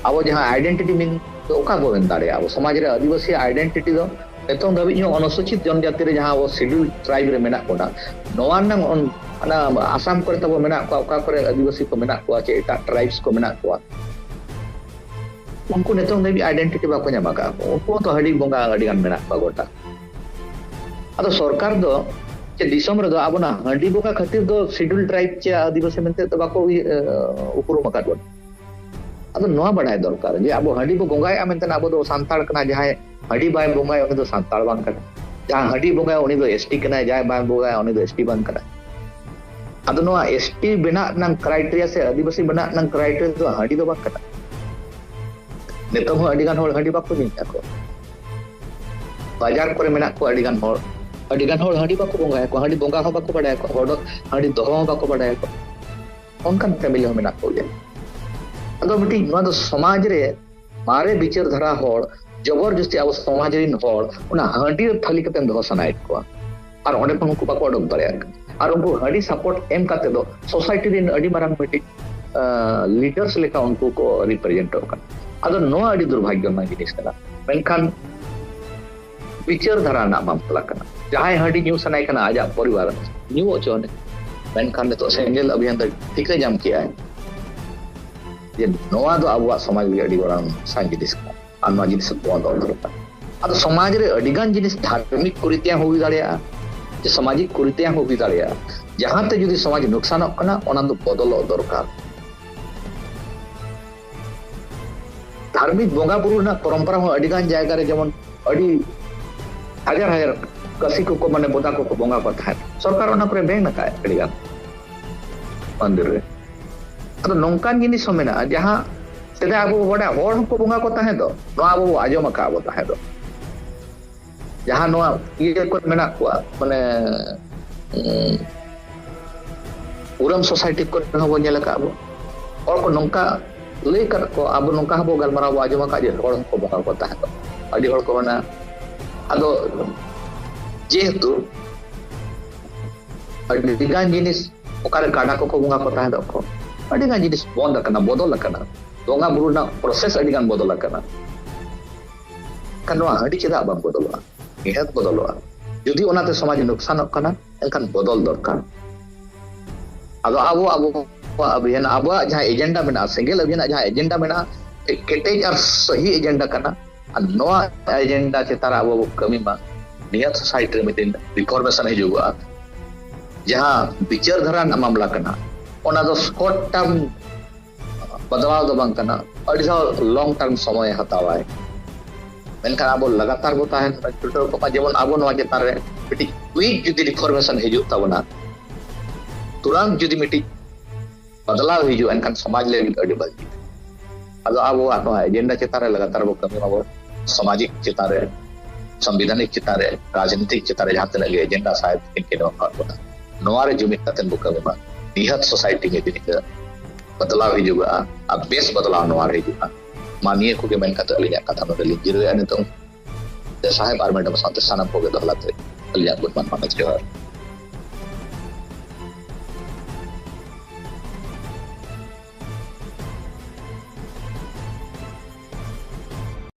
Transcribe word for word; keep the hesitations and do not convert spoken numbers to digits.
ᱟᱵᱚ ᱡᱟᱦᱟᱸ ᱟᱭᱰᱮᱱᱴᱤᱴᱤ ᱢᱤᱱ ᱫᱚ ᱚᱠᱟ ᱵᱚ ᱢᱮᱱ ᱫᱟᱲᱮᱭᱟᱜᱼᱟ? ᱟᱵᱚ ᱥᱚᱢᱟᱡᱽ ᱨᱮ ᱟᱹᱫᱤᱵᱟᱹᱥᱤ ᱟᱭᱰᱮᱱᱴᱤᱴᱤ ᱫᱚ ᱱᱤᱛᱚᱝ ᱫᱷᱟᱹᱵᱤᱡ ᱦᱚᱸ ᱚᱱᱩᱥᱩᱪᱤᱛ ᱡᱚᱱᱡᱟᱛᱤ ᱨᱮ ᱡᱟᱦᱟᱸ ᱟᱵᱚ ᱥᱤᱰᱩᱞ ᱴᱨᱟᱭᱤᱵᱽ ᱨᱮ ᱢᱮᱱᱟᱜ ᱵᱚᱱᱟ, ᱱᱚᱣᱟ ᱨᱮᱱᱟᱜ ᱚᱱ-, ᱚᱱᱟ ᱟᱥᱟᱢ ᱠᱚᱨᱮ ᱛᱟᱵᱚ ᱢᱮᱱᱟᱜ ᱠᱚᱣᱟ, ᱚᱠᱟ ᱠᱚᱨᱮ ᱟᱹᱫᱤᱵᱟᱹᱥᱤ ᱠᱚ ᱢᱮᱱᱟᱜ ᱠᱚᱣᱟ, ᱪᱮ ᱮᱴᱟᱜ ᱴᱨᱟᱭᱤᱵᱽᱥ ᱠᱚ ᱢᱮᱱᱟᱜ ᱠᱚᱣᱟ, ᱩᱱᱠᱩ ᱱᱤᱛᱚᱝ ᱫᱷᱟᱹᱵᱤᱡ ᱟᱭᱰᱮᱱᱴᱤᱴᱤ ᱵᱟᱠᱚ ᱧᱟᱢ ᱟᱠᱟᱫ ᱠᱚ᱾ ᱩᱱᱠᱩ ᱦᱚᱸᱛᱚ ᱦᱟᱺᱰᱤ ᱵᱚᱸᱜᱟ ᱟᱹᱰᱤ ᱜᱟᱱ ᱢᱮᱱᱟᱜ ᱠᱚᱣᱟ ᱜᱚᱴᱟ᱾ ᱟᱫᱚ ᱥᱚᱨᱠᱟᱨ ᱫᱚ ᱪᱮ ᱫᱤᱥᱚᱢ ᱨᱮᱫᱚ ᱟᱵᱚᱱᱟᱜ ᱦᱟᱺᱰᱤ ᱵᱚᱸᱜᱟ ᱠᱷᱟᱹᱛᱤᱨ ᱫᱚ ᱥᱤᱰᱩᱞ ᱴᱨᱟᱭᱤᱵᱽ ᱪᱮ ᱟᱹᱫᱤᱵᱟᱹᱥᱤ ᱢᱮᱱᱛᱮ ᱫᱚ ᱵᱟᱠᱚ ᱩᱭ-, ᱮ, ᱩᱯᱨᱩᱢ ᱟᱠᱟᱫ ᱵᱚᱱᱟ᱾ ᱟᱫᱚ ᱱᱚᱣᱟ ᱵᱟᱰᱟᱭ ᱫᱚᱨᱠᱟᱨ ᱡᱮ ᱟᱵᱚ ᱦᱟᱺᱰᱤ ᱵᱚ ᱵᱚᱸᱜᱟᱭᱮᱫᱼᱟ ᱢᱮᱱᱛᱮ ᱟᱵᱚ ᱫᱚ ᱥᱟᱱᱛᱟᱲ ᱠᱟᱱᱟ, ᱡᱟᱦᱟᱸᱭ ᱦᱟᱺᱰᱤ ᱵᱟᱭ ᱵᱚᱸᱜᱟᱭᱟ ᱩᱱᱤ ᱫᱚ ᱥᱟᱱᱛᱟᱲ ᱵᱟᱝ ᱠᱟᱱᱟ, ᱡᱟᱦᱟᱸᱭ ᱦᱟᱺᱰᱤ ᱵᱚᱸᱜᱟᱭᱟ ᱩᱱᱤ ᱫᱚ ᱮᱥᱴᱤ ᱠᱟᱱᱟᱭ, ᱡᱟᱦᱟᱸᱭ ᱵᱟᱭ ᱵᱚᱸᱜᱟᱭᱟ ᱩᱱᱤ ᱫᱚ ᱮᱥᱴᱤ ᱵᱟᱝ ᱠᱟᱱᱟᱭ᱾ ᱟᱫᱚ ᱱᱚᱣᱟ ᱮᱥᱴᱤ ᱵᱮᱱᱟᱜ ᱨᱮᱱᱟᱜ ᱠᱨᱟᱭᱴᱮᱨᱤᱭᱟ ᱥᱮ ᱟᱹᱫᱤᱵᱟᱹᱥᱤ ᱵᱮᱱᱟᱜ ᱨᱮᱱᱟᱜ ᱠᱨᱟᱭᱴᱮᱨᱤᱭᱟ ᱫᱚ ᱦᱟᱺᱰᱤ ᱫᱚ ᱵᱟᱝ ᱠᱟᱱᱟ᱾ ᱱᱤᱛᱚᱝ ᱦᱚᱸ ᱟᱹᱰᱤ ᱜᱟᱱ ᱦᱚᱲ ᱦᱟᱺᱰᱤ ᱵᱟᱠᱚ ᱧᱩᱭᱮᱫᱼᱟ ᱠᱚ᱾ ᱵᱟᱡᱟᱨ ᱠᱚᱨᱮ ᱢᱮᱱᱟᱜ ᱠᱚᱣᱟ ᱟᱹᱰᱤ ᱜᱟᱱ ᱦᱚᱲ, ᱟᱹᱰᱤ ᱜᱟᱱ ᱦᱚᱲ ᱦᱟᱺᱰᱤ ᱵᱟᱠᱚ ᱵᱚᱸᱜᱟᱭᱟᱠᱚ, ᱦᱟᱺᱰᱤ ᱵᱚᱸᱜᱟ ᱦᱚᱸ ᱵᱟᱠᱚ ᱵᱟᱰᱟᱭᱟᱠᱚ, ᱦᱚᱲ ᱫᱚ ᱦᱟᱺᱰᱤ ᱫᱚᱦᱚ ᱦᱚᱸ ᱵᱟᱠᱚ ᱵᱟᱰᱟᱭᱟᱠᱚ᱾ ᱚᱱᱠᱟᱱ ᱯᱷᱮᱢᱤᱞᱤ ᱦᱚᱸ ᱢᱮᱱᱟᱜ ᱠᱚᱜᱮᱭᱟ᱾ ᱟᱫᱚ ᱢᱤᱫᱴᱤᱡ ᱱᱚᱣᱟ ᱫᱚ ᱥᱚᱢᱟᱡᱽ ᱨᱮ ᱢᱟᱨᱮ ᱵᱤᱪᱟᱹᱨ ᱫᱷᱟᱨᱟ ᱦᱚᱲ ᱡᱚᱵᱚᱨ ᱡᱚᱥᱛᱤ ᱟᱵᱚ ᱥᱚᱢᱟᱡᱽ ᱨᱤᱱ ᱦᱚᱲ ᱚᱱᱟ ᱦᱟᱺᱰᱤ ᱨᱮ ᱛᱷᱟᱹᱞᱤ ᱠᱟᱛᱮ ᱫᱚᱦᱚ ᱥᱟᱱᱟᱭᱮᱫ ᱠᱚᱣᱟ, ᱟᱨ ᱚᱸᱰᱮ ᱠᱷᱚᱱ ᱩᱱᱠᱩ ᱵᱟᱠᱚ ᱚᱰᱚᱠ ᱫᱟᱲᱮᱭᱟᱜ ᱠᱟᱱᱟ᱾ ᱟᱨ ᱩᱱᱠᱩ ᱦᱟᱺᱰᱤ ᱥᱟᱯᱳᱨᱴ ᱮᱢ ᱠᱟᱛᱮ ᱫᱚ ᱥᱳᱥᱟᱭᱴᱤ ᱨᱤᱱ ᱟᱹᱰᱤ ᱢᱟᱨᱟᱝ ᱢᱤᱫᱴᱤᱡ ᱞᱤᱰᱟᱨᱥ ᱞᱮᱠᱟ ᱩᱱᱠᱩ ᱠᱚ ᱨᱤᱯᱨᱮᱡᱮᱱᱴᱚᱜ ᱠᱟᱱᱟ᱾ ᱟᱫᱚ ᱱᱚᱣᱟ ᱟᱹᱰᱤ ᱫᱩᱨᱵᱷᱟᱜᱽᱭᱚ ᱨᱮᱱᱟᱜ ᱡᱤᱱᱤᱥ ᱠᱟᱱᱟ᱾ ᱢᱮᱱᱠᱷᱟᱱ ᱵᱤᱪᱟᱹᱨ ᱫᱷᱟᱨᱟ ᱨᱮᱱᱟᱜ ᱢᱟᱢᱞᱟ ᱠᱟᱱᱟ᱾ ᱡᱟᱦᱟᱸᱭ ᱦᱟᱺᱰᱤ ᱧᱩ ᱥᱟᱱᱟᱭ ᱠᱟᱱᱟ ᱟᱡᱟᱜ ᱯᱚᱨᱤᱵᱟᱨ, ᱧᱩ ᱦᱚᱪᱚ ᱟᱹᱱᱤᱡ᱾ ᱢᱮᱱᱠᱷᱟᱱ ᱱᱤᱛᱚᱜ ᱥᱮᱸᱜᱮᱞ ᱚᱵᱷᱤᱭᱟᱱ ᱫᱚ ᱴᱷᱤᱠᱟᱹ ᱧᱟᱢ ᱠᱮᱜᱼᱟᱭ ᱡᱮ ᱱᱚᱣᱟ ᱫᱚ ᱟᱵᱚᱣᱟᱜ ᱥᱚᱢᱟᱡᱽ ᱞᱟᱹᱜᱤᱫ ᱟᱹᱰᱤ ᱢᱟᱨᱟᱝ ᱥᱟᱸᱜᱤᱱ ᱡᱤᱱᱤᱥ ᱠᱟᱱᱟ, ᱟᱨ ᱱᱚᱣᱟ ᱡᱤᱱᱤᱥ ᱵᱚᱱᱫᱚ ᱫᱚᱨᱠᱟᱨ᱾ ᱟᱫᱚ ᱥᱚᱢᱟᱡᱽ ᱨᱮ ᱟᱹᱰᱤ ᱜᱟᱱ ᱡᱤᱱᱤᱥ ᱫᱷᱟᱨᱢᱤᱠ ᱠᱩᱨᱤᱛᱤᱭᱟᱜ ᱦᱚᱸ ᱦᱩᱭ ᱫᱟᱲᱮᱭᱟᱜᱼᱟ, ᱡᱮ ᱥᱟᱢᱟᱡᱤᱠ ᱠᱩᱨᱤᱛᱤᱭᱟᱜ ᱦᱚᱸ ᱦᱩᱭ ᱫᱟᱲᱮᱭᱟᱜᱼᱟ, ᱡᱟᱦᱟᱸᱛᱮ ᱡᱩᱫᱤ ᱥᱚᱢᱟᱡᱽ ᱱᱩᱠᱥᱟᱱᱚᱜ ᱠᱟᱱᱟ, ᱚᱱᱟ ᱫᱚ ᱵᱚᱫᱚᱞᱚᱜ ᱫᱚᱨᱠᱟᱨ᱾ ᱫᱷᱟᱨᱢᱤᱠ ᱵᱚᱸᱜᱟ ᱵᱩᱨᱩ ᱨᱮᱱᱟᱜ ᱯᱚᱨᱚᱢᱯᱚᱨᱟ ᱦᱚᱸ ᱟᱹᱰᱤ ᱜᱟᱱ ᱡᱟᱭᱜᱟ ᱨᱮ, ᱡᱮᱢᱚᱱ ᱟᱹᱰᱤ ᱦᱟᱡᱟᱨ ᱦᱟᱡᱟᱨ ᱠᱟᱹᱥᱤ ᱠᱚᱠᱚ, ᱢᱟᱱᱮ, ᱵᱚᱫᱟ ᱠᱚᱠᱚ ᱵᱚᱸᱜᱟ ᱠᱚ ᱛᱟᱦᱮᱸᱫ᱾ ᱥᱚᱨᱠᱟᱨ ᱚᱱᱟ ᱠᱚᱨᱮ ᱵᱮᱱ ᱟᱠᱟᱫ ᱟᱹᱰᱤ ᱜᱟᱱ ᱢᱚᱱᱫᱤᱨ ᱨᱮ᱾ ᱟᱫᱚ ᱱᱚᱝᱠᱟᱱ ᱡᱤᱱᱤᱥ ᱦᱚᱸ ᱢᱮᱱᱟᱜᱼᱟ, ᱡᱟᱦᱟᱸ ᱥᱮᱫᱟᱭ ᱟᱵᱚ ᱵᱚ ᱵᱟᱰᱟᱭᱟ, ᱦᱚᱲ ᱦᱚᱸᱠᱚ ᱵᱚᱸᱜᱟ ᱠᱚ ᱛᱟᱦᱮᱸ ᱫᱚ, ᱱᱚᱣᱟ ᱟᱵᱚ ᱵᱚ ᱟᱸᱡᱚᱢ ᱟᱠᱟᱫ ᱵᱚ ᱛᱟᱦᱮᱸ ᱫᱚ᱾ ᱡᱟᱦᱟᱸ ᱱᱚᱣᱟ ᱤᱭᱟᱹ ᱠᱚᱨᱮ ᱢᱮᱱᱟᱜ ᱠᱚᱣᱟ, ᱢᱟᱱᱮ, ᱩᱸ, ᱩᱨᱟᱢ ᱥᱳᱥᱟᱭᱴᱤ ᱠᱚᱨᱮ ᱦᱚᱸ ᱵᱚ ᱧᱮᱞ ᱟᱠᱟᱫ ᱵᱚ᱾ ᱦᱚᱲ ᱠᱚ ᱱᱚᱝᱠᱟ ᱞᱟᱹᱭ ᱟᱠᱟᱫ ᱠᱚ, ᱟᱵᱚ ᱱᱚᱝᱠᱟ ᱦᱚᱸᱵᱚ ᱜᱟᱞᱢᱟᱨᱟᱣ ᱵᱚ ᱟᱸᱡᱚᱢ ᱟᱠᱟᱫ ᱡᱮ ᱦᱚᱲ ᱦᱚᱸᱠᱚ ᱵᱚᱸᱜᱟ ᱠᱚ ᱛᱟᱦᱮᱸ ᱫᱚ᱾ ᱟᱹᱰᱤ ᱦᱚᱲ ᱠᱚ ᱢᱮᱱᱟ, ᱟᱫᱚ ᱡᱮᱦᱮᱛᱩ ᱟᱹᱰᱤ ᱜᱟᱱ ᱡᱤᱱᱤᱥ ᱚᱠᱟᱨᱮ ᱠᱟᱰᱟ ᱠᱚᱠᱚ ᱵᱚᱸᱜᱟ ᱠᱚ ᱛᱟᱦᱮᱸ ᱫᱚ ᱠᱚ, ᱟᱹᱰᱤ ᱜᱟᱱ ᱡᱤᱱᱤᱥ ᱵᱚᱱᱫ ᱟᱠᱟᱱᱟ, ᱵᱚᱫᱚᱞ ᱟᱠᱟᱱᱟ᱾ ᱵᱚᱸᱜᱟ ᱵᱩᱨᱩ ᱨᱮᱱᱟᱜ ᱯᱨᱚᱥᱮᱥ ᱟᱹᱰᱤ ᱜᱟᱱ ᱵᱚᱫᱚᱞ ᱟᱠᱟᱱᱟ᱾ ᱠᱷᱟᱱ ᱱᱚᱣᱟ ᱦᱟᱺᱰᱤ ᱪᱮᱫᱟᱜ ᱵᱟᱝ ᱵᱚᱫᱚᱞᱚᱜᱼᱟ? ᱱᱤᱦᱟᱹᱛ ᱵᱚᱫᱚᱞᱚᱜᱼᱟ᱾ ᱡᱩᱫᱤ ᱚᱱᱟᱛᱮ ᱥᱚᱢᱟᱡᱽ ᱞᱚᱠᱥᱟᱱᱚᱜ ᱠᱟᱱᱟ, ᱮᱱᱠᱷᱟᱱ ᱵᱚᱫᱚᱞ ᱫᱚᱨᱠᱟᱨ᱾ ᱟᱫᱚ ᱟᱵᱚ ᱟᱵᱚᱣᱟᱜ ᱟᱵᱷᱤᱭᱟᱱ, ᱟᱵᱚᱣᱟᱜ ᱡᱟᱦᱟᱸ ᱮᱡᱮᱱᱰᱟ ᱢᱮᱱᱟᱜᱼᱟ, ᱥᱮᱸᱜᱮᱞ ᱟᱵᱷᱤᱭᱟᱱᱟᱜ ᱡᱟᱦᱟᱸ ᱮᱡᱮᱱᱰᱟ ᱢᱮᱱᱟᱜᱼᱟ, ᱠᱮᱴᱮᱡ ᱟᱨ ᱥᱟᱹᱦᱤ ᱮᱡᱮᱱᱰᱟ ᱠᱟᱱᱟ᱾ ᱟᱨ ᱱᱚᱣᱟ ᱮᱡᱮᱱᱰᱟ ᱪᱮᱛᱟᱱ ᱨᱮ ᱟᱵᱚ ᱵᱚ ᱠᱟᱹᱢᱤ ᱢᱟ, ᱱᱤᱦᱟᱹᱛ ᱥᱳᱥᱟᱭᱴᱤ ᱨᱮ ᱢᱤᱫᱴᱮᱱ ᱨᱤᱯᱷᱚᱨᱢᱮᱥᱚᱱ ᱦᱤᱡᱩᱜᱚᱜᱼᱟ᱾ ᱡᱟᱦᱟᱸ ᱵᱤᱪᱟᱹᱨ ᱫᱷᱟᱨᱟ ᱨᱮᱱᱟᱜ ᱢᱟᱢᱞᱟ ᱠᱟᱱᱟ, ᱚᱱᱟ ᱫᱚ ᱥᱚᱨᱴ ᱴᱟᱨᱢ ᱵᱚᱫᱞᱟᱣ ᱫᱚ ᱵᱟᱝ ᱠᱟᱱᱟ, ᱟᱹᱰᱤ ᱫᱷᱟᱣ ᱞᱚᱝ ᱴᱟᱨᱢ ᱥᱚᱢᱚᱭᱮ ᱦᱟᱛᱟᱣᱟᱭ᱾ ᱢᱮᱱᱠᱷᱟᱱ ᱟᱵᱚ ᱞᱟᱜᱟᱛᱟᱨ ᱵᱚ ᱛᱟᱦᱮᱱ ᱪᱷᱩᱴᱟᱹᱣ ᱠᱚᱜ ᱢᱟ, ᱡᱮᱢᱚᱱ ᱟᱵᱚ ᱱᱚᱣᱟ ᱪᱮᱛᱟᱱ ᱨᱮ ᱢᱤᱫᱴᱤᱡ ᱠᱩᱭᱤᱠ ᱡᱩᱫᱤ ᱨᱤᱯᱷᱚᱨᱢᱮᱥᱚᱱ ᱦᱤᱡᱩᱜ ᱛᱟᱵᱚᱱᱟ, ᱛᱩᱨᱟᱱᱛ ᱡᱩᱫᱤ ᱢᱤᱫᱴᱤᱡ ᱵᱚᱫᱞᱟᱣ ᱦᱤᱡᱩᱜᱼᱟ, ᱮᱱᱠᱷᱟᱱ ᱥᱚᱢᱟᱡᱽ ᱞᱟᱹᱜᱤᱫ ᱟᱹᱰᱤ ᱵᱷᱟᱹᱜᱤ᱾ ᱟᱫᱚ ᱟᱵᱚᱣᱟᱜ ᱱᱚᱣᱟ ᱮᱡᱮᱱᱰᱟ ᱪᱮᱛᱟᱱ ᱨᱮ ᱞᱟᱜᱟᱛᱟᱨ ᱵᱚ ᱠᱟᱹᱢᱤ ᱢᱟᱵᱚ, ᱥᱟᱢᱟᱡᱤᱠ ᱪᱮᱛᱟᱱ ᱨᱮ, ᱥᱚᱝᱵᱤᱫᱷᱟᱱᱤᱠ ᱪᱮᱛᱟᱱ ᱨᱮ, ᱨᱟᱡᱽᱱᱤᱛᱤᱠ ᱪᱮᱛᱟᱱ ᱨᱮ ᱡᱟᱦᱟᱸ ᱛᱤᱱᱟᱹᱜ ᱜᱮ ᱮᱡᱮᱱᱰᱟ ᱥᱟᱦᱮᱵ ᱠᱤᱱ ᱠᱤᱱ ᱮᱢ ᱟᱠᱟᱫ ᱵᱚᱱᱟ, ᱱᱚᱣᱟ ᱨᱮ ᱡᱩᱢᱤᱫ ᱠᱟᱛᱮ ᱵᱚ ᱠᱟᱹᱢᱤ ᱢᱟ᱾ ᱱᱤᱦᱟᱹᱛ ᱥᱳᱥᱟᱭᱴᱤ ᱢᱤᱫ ᱫᱤᱱ ᱦᱤᱞᱳᱜ ᱵᱚᱫᱞᱟᱣ ᱦᱤᱡᱩᱜᱚᱜᱼᱟ, ᱟᱨ ᱵᱮᱥ ᱵᱚᱫᱞᱟᱣ ᱱᱚᱣᱟ ᱨᱮ ᱦᱤᱡᱩᱜᱼᱟ᱾ ᱢᱟ ᱱᱤᱭᱟᱹ ᱠᱚᱜᱮ ᱢᱮᱱ ᱠᱟᱛᱮ ᱟᱹᱞᱤᱧᱟᱜ ᱠᱟᱛᱷᱟ ᱱᱚᱰᱮ ᱞᱤᱧ ᱡᱤᱨᱟᱹᱣᱮᱫᱼᱟ ᱱᱤᱛᱚᱝ᱾ ᱥᱟᱦᱮᱵ ᱟᱨ ᱢᱮᱰᱟᱢ ᱥᱟᱶᱛᱮ ᱥᱟᱱᱟᱢ ᱠᱚᱜᱮ ᱫᱚᱦᱲᱟ ᱛᱮ ᱟᱹᱞᱤᱧᱟᱜ ᱜᱩᱰ ᱢᱚᱨᱱᱤᱝ ᱡᱚᱦᱟᱨ᱾